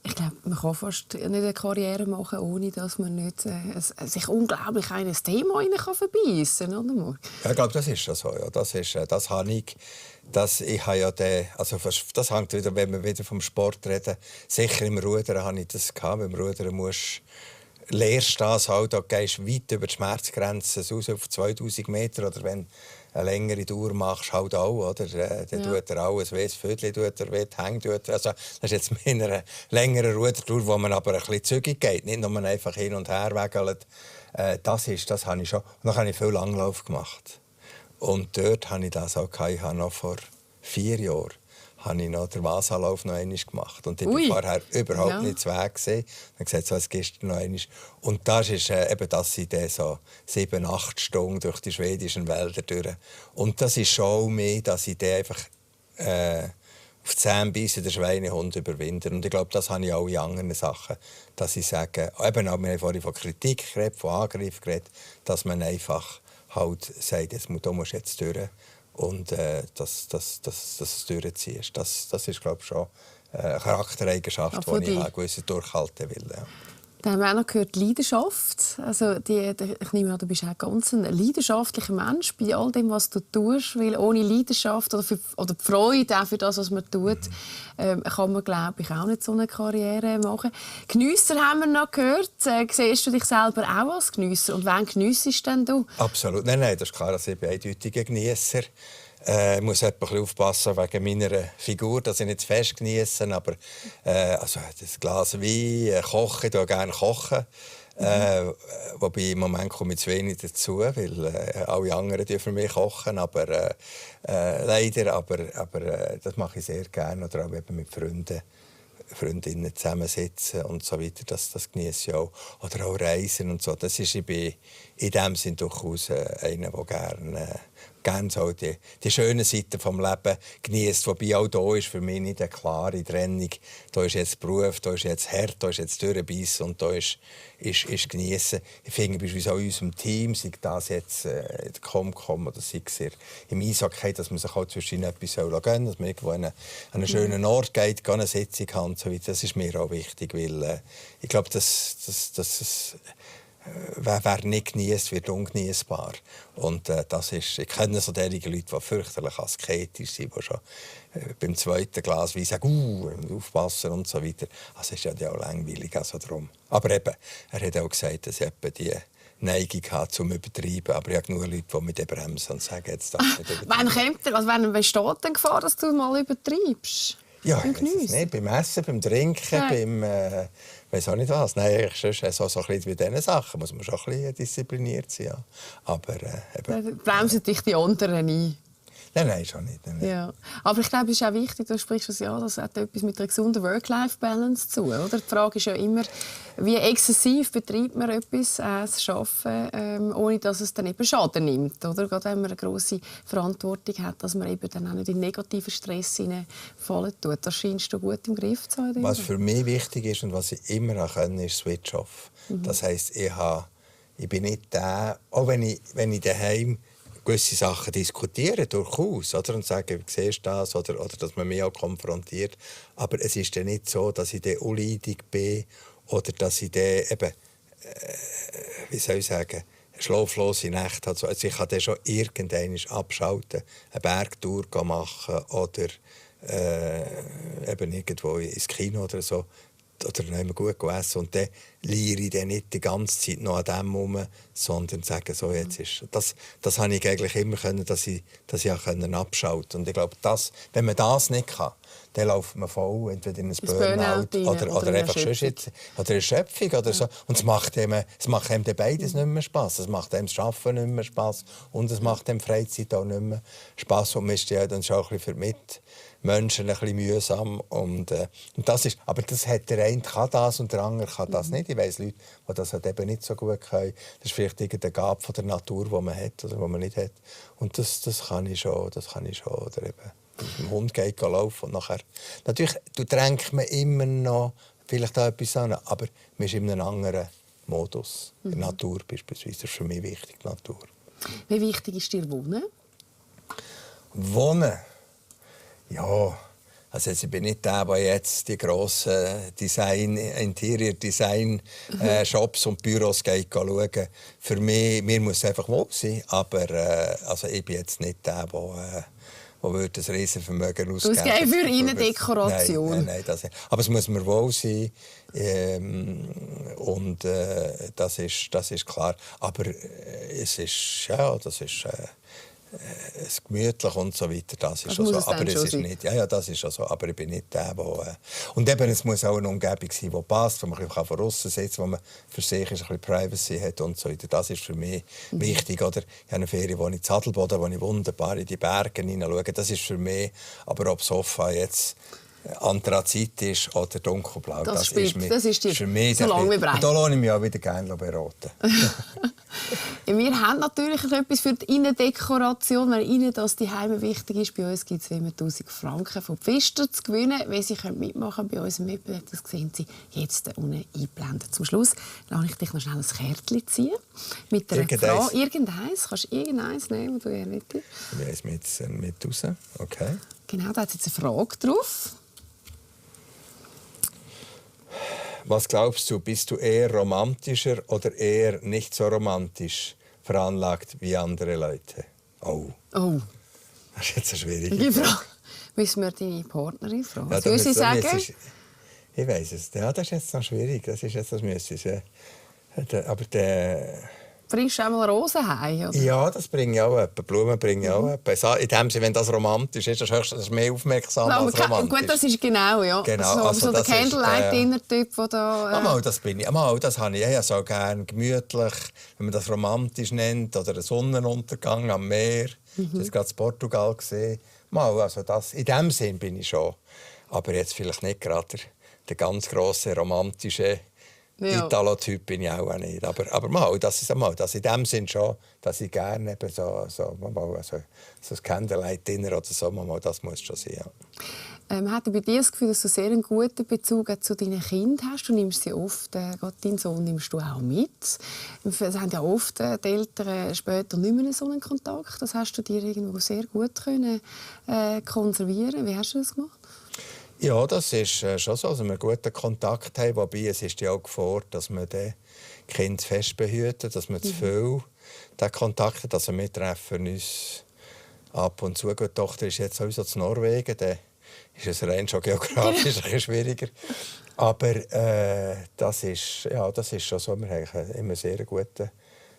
Ich glaube, man kann fast nicht eine Karriere machen, ohne dass man nicht sich unglaublich in ein Thema verbeissen kann, oder? Ja, ich glaube, das ist so. Ja. Das habe ich. Das hängt wieder, wenn wir wieder vom Sport reden. Sicher im Rudern habe ich das gehabt. Beim Rudern lehrst du das halt, da gehst du weit über die Schmerzgrenze raus auf 2000 Meter. Oder wenn eine längere Tour machst, halt auch, oder? Dann tut er alles weh, das Vödel tut er weh, die Hänge tut er. Also, das ist jetzt mit einer längeren Rudertour, wo man aber ein bisschen zügig geht, nicht nur einfach hin und her wegelt. Das habe ich schon. Und dann habe ich viel Langlauf gemacht. Und dort habe ich das auch gehabt. Ich habe noch vor 4 Jahren den Vasalauf noch einmal gemacht. Und ich war vorher überhaupt nicht zu Weg gesehen. Dann habe ich gesagt, so, jetzt gehst du noch einmal. Und das ist eben, dass ich so 7-8 Stunden durch die schwedischen Wälder durch. Und das ist schon mehr, dass ich einfach auf die Zähne beißen, den Schweinehund überwinden. Und ich glaube, das habe ich auch in anderen Sachen. Dass ich sage, eben auch, wir haben vorhin von Kritik geredet, von Angriff geredet, dass man einfach halt sagt, du musst jetzt durch. Und dass es durchziehst. Das ist, glaube ich, schon eine Charaktereigenschaft, die ich einen gewissen durchhalten will. Ja. Dann haben wir auch noch gehört, Leidenschaft. Also ich nehme an, du bist auch ganz ein leidenschaftlicher Mensch bei all dem, was du tust. Weil ohne Leidenschaft oder die Freude auch für das, was man tut, kann man, glaube ich, auch nicht so eine Karriere machen. Geniesser haben wir noch gehört. Siehst du dich selber auch als Geniesser? Und wann geniessest denn du? Absolut. Nein, das ist klar, dass ich eindeutig ein Geniesser. Ich muss ein bisschen aufpassen wegen meiner Figur, dass ich nicht zu fest geniesse. Aber also das Glas Wein, kochen, ich tue gerne kochen. Wobei im Moment komme ich zu wenig dazu, weil alle anderen für mich kochen. Aber leider, aber das mache ich sehr gerne. Oder auch eben mit Freundinnen zusammensitzen und so weiter. Das genieße ich auch. Oder auch Reisen und so. Das ist, ich bin in dem Sinne durchaus einer, der gerne so die schönen Seiten des Lebens genießt. Wobei auch hier ist für mich nicht eine klare Trennung. Da ist jetzt Beruf, da ist jetzt hart, da ist jetzt Durchbeissen und da ist genießen. Ich finde beispielsweise auch in unserem Team, sei das jetzt in der Comcom oder sei es im Eishockey, dass man sich auch zwischen etwas gönnen soll, dass man irgendwo an einen schönen Ort geht, eine Sitzung hat und so weiter. Das ist mir auch wichtig, weil ich glaube, wer nicht genießt, wird ungenießbar. Und das ist, ich kenne so derige Leute, die fürchterlich asketisch sind, die schon beim zweiten Glas Wein sagen, aufpassen und so weiter. Das ist ja auch langweilig. Also drum. Aber eben, er hat auch gesagt, dass er die Neigung hat zum Übertreiben. Aber ich habe genug Leute, die mich bremsen und sagen, jetzt darf ich nicht übertreiben. Wann besteht denn Gefahr, dass du mal übertreibst? Ja, nicht. Beim Essen, beim Trinken, beim weiß auch nicht was. Nein, so ein bisschen bei diesen Sachen muss man schon ein bisschen diszipliniert sein. Ja. Aber bremsen dich die anderen ein? Nein, schon nicht. Nein. Ja. Aber ich glaube, es ist auch wichtig, du sprichst es ja, das hat etwas mit einer gesunden Work-Life-Balance zu. Oder? Die Frage ist ja immer, wie exzessiv betreibt man etwas, das Arbeiten, ohne dass es dann eben Schaden nimmt. Oder? Gerade wenn man eine grosse Verantwortung hat, dass man eben dann auch nicht in negativen Stress fallen tut. Das scheinst du gut im Griff zu haben. Was für mich wichtig ist und was ich immer kann, ist Switch off. Das heisst, ich bin nicht der, auch wenn ich daheim gewisse Sachen diskutieren, durchaus, oder? Und sagen, wie siehst du das? Oder dass man mich auch konfrontiert. Aber es ist dann nicht so, dass ich dann unleidig bin oder dass ich dann eben, wie soll ich sagen, schlaflose Nächte habe. Also ich kann dann schon irgendwann abschalten, eine Bergtour machen oder eben irgendwo ins Kino oder so. Oder nicht gut essen. Und dann liere ich dann nicht die ganze Zeit noch an dem herum, sondern sage, so, jetzt ist das habe ich eigentlich immer können, dass ich abschalten konnte. Und ich glaube, wenn man das nicht kann, dann läuft man voll entweder in ein Burnout oder einfach oder Erschöpfung oder so. Und es macht einem dann beides nicht mehr Spass. Es macht einem das Arbeiten nicht mehr Spass und es macht einem Freizeit auch nicht mehr Spass. Und man ist ja dann schon ein bisschen für Mitmenschen ein bisschen mühsam. Und das ist, aber das hat der eine kann das und der andere kann das nicht. Ich weiss Leute, die das halt eben nicht so gut können. Das ist vielleicht irgendeine Gabe von der Natur, die man hat oder die man nicht hat. Und das kann ich schon. Oder eben mit dem Hund geht laufen und nachher... Natürlich drängt man immer noch vielleicht auch etwas an, aber man ist in einem anderen Modus. Die Natur beispielsweise, das ist für mich wichtig, die Natur. Wie wichtig ist dir Wohnen? Wohnen? Ja, also ich bin nicht der, der jetzt die grossen Interior-Design-Shops und Büros geht schauen. Für mich, mir muss es einfach wohl sein, aber also ich bin jetzt nicht der würde ein Riesenvermögen ausgeben. Ausgeben für Innendekoration? Nein, das nicht. Aber es muss mir wohl sein. Und das ist klar. Aber es ist, es gemütlich und so weiter, das ist schon so. Aber es ist nicht, das ist schon so. Aber ich bin nicht der, der... Und eben, es muss auch eine Umgebung sein, die passt, wo man von außen sitzt, wo man für sich ein bisschen Privacy hat und so weiter. Das ist für mich wichtig. Oder ich habe eine Ferien, in Zadelboden, wo ich wunderbar in die Berge hineinschaue. Das ist für mich, aber ob Sofa jetzt Anthrazit ist oder dunkelblau, das ist für mich so lang wie breit. Da lasse ich mich auch wieder gerne beraten. Wir haben natürlich etwas für die Innendekoration, weil Ihnen das die Heime wichtig ist. Bei uns gibt es 1000 Franken von Pfister zu gewinnen. Wenn Sie mitmachen bei unserem Wettbewerb, das sehen Sie jetzt unten eingeblendet. Zum Schluss lasse ich dich noch schnell ein Kärtchen ziehen. Mit einer Frage. Irgendeins. Kannst du irgendeins nehmen, was du gerne willst? Ich weiß mit raus. Okay. Genau, da hat jetzt eine Frage drauf. Was glaubst du, bist du eher romantischer oder eher nicht so romantisch veranlagt wie andere Leute? Oh. Das ist jetzt eine schwierige Frage. Müssen wir deine Partnerin fragen? Ja, Was würde sie sagen? Ich weiss es. Ja, das ist jetzt noch schwierig. Das müsste ich. Aber bringst du auch mal Rosen heim? Oder? Ja, das bringe ich auch etwa. Blumen bringe ich auch etwa. In dem Sinne, wenn das romantisch ist, das ist mehr aufmerksam als romantisch. Gut, das ist genau, ja. Genau, so der Candlelight-Dinner-Typ, der das bin ich. Das habe ich. Ich so gerne gemütlich, wenn man das romantisch nennt, oder einen Sonnenuntergang am Meer. Das ist gerade in Portugal gesehen. Also das, in dem Sinn bin ich schon. Aber jetzt vielleicht nicht gerade der ganz grosse romantische Italo-Typ bin ich auch nicht. Aber das ist das in dem Sinn schon, dass ich gerne eben so ein Candlelight-Dinner oder so, das muss schon sein. Ja. Hat bei dir das Gefühl, dass du sehr einen guten Bezug zu deinen Kindern hast? Du nimmst sie oft, gerade deinen Sohn nimmst du auch mit. Es haben ja oft die Eltern später nicht mehr so einen Kontakt. Das hast du dir irgendwo sehr gut können, konservieren. Wie hast du das gemacht? Ja, das ist schon so, dass wir einen guten Kontakt haben. Wobei es ist ja auch gefordert, dass man die Kinder fest behüten, dass man zu viel den Kontakt hat. Also wir treffen uns ab und zu. Die Tochter ist jetzt sowieso zu Norwegen. Dann ist es rein schon geografisch ein bisschen schwieriger. Aber das ist schon so. Wir haben immer sehr guten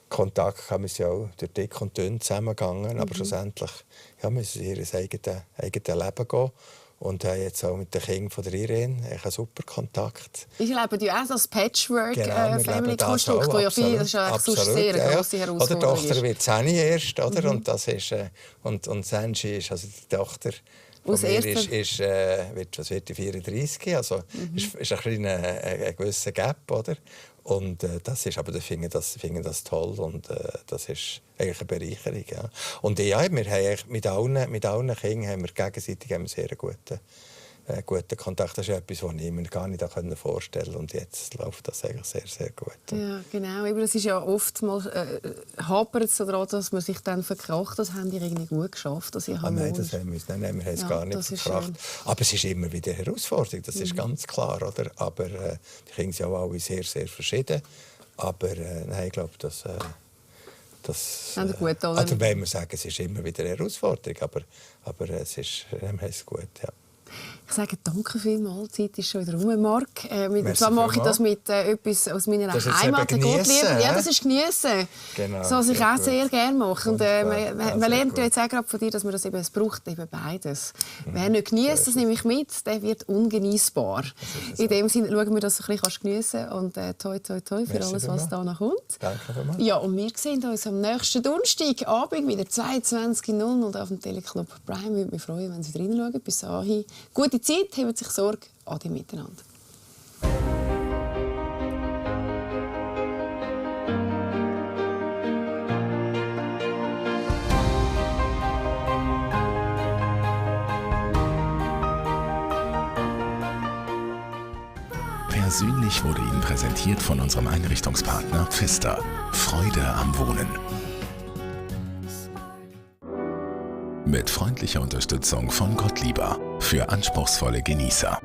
Kontakt. Wir sind ja auch durch dick und dünn zusammengegangen. Aber schlussendlich müssen sie ihr eigenes Leben gehen. Und jetzt auch mit den Kindern von der Irene einen super Kontakt. Ich lebe ja auch als Patchwork-Family-Konstrukt, das ist ja sehr eine grosse Herausforderung. Die Tochter wird 10 erst, oder? Und das ist und Sanji ist, also die Tochter von mir wird die 34, also ist ein gewisser Gap, oder? Und das ist, aber ich finde das toll und das ist eigentlich eine Bereicherung. Ja. Und ja, wir haben mit allen Kindern haben wir gegenseitig einen sehr guten Kontakt. Das ist etwas, was ich mir gar nicht vorstellen konnte. Und jetzt läuft das eigentlich sehr, sehr gut. Ja, genau. Aber es ist ja oft mal hapert es daran, dass man sich dann verkracht. Das haben die irgendwie gut geschafft. Nein, das haben wir es gar nicht verkracht. Aber es ist immer wieder eine Herausforderung, das ist ganz klar. Oder? Aber die Kinder sind ja alle sehr, sehr verschieden. Aber nein, ich glaube, also wenn wir sagen, es ist immer wieder eine Herausforderung. Aber es ist gut, ja. Ich sage danke vielmals, die Zeit ist schon wieder rum, Marc. Zwar mache ich das mit etwas aus meiner Heimat, der Gottliebe. Ja, das ist Geniessen. Genau, so, was ich auch sehr gerne mache. Und man lernt ja jetzt auch gerade von dir, dass man das eben, es braucht eben beides. Wer nicht genießt, das nehme ich mit, der wird ungenießbar. In dem Sinne schauen wir, dass du ein bisschen geniessen kannst. Und toi, toi, toi für alles, was da noch kommt. Danke vielmals. Ja, und wir sehen uns am nächsten Donnerstagabend wieder 22:00 auf dem Teleclub Prime. Ich würde mich freuen, wenn Sie reinschauen. Bis dahin. Gute Zeit, habt sich Sorge, Ade miteinander. Persönlich wurde Ihnen präsentiert von unserem Einrichtungspartner Pfister. Freude am Wohnen. Mit freundlicher Unterstützung von Gottliebe für anspruchsvolle Genießer.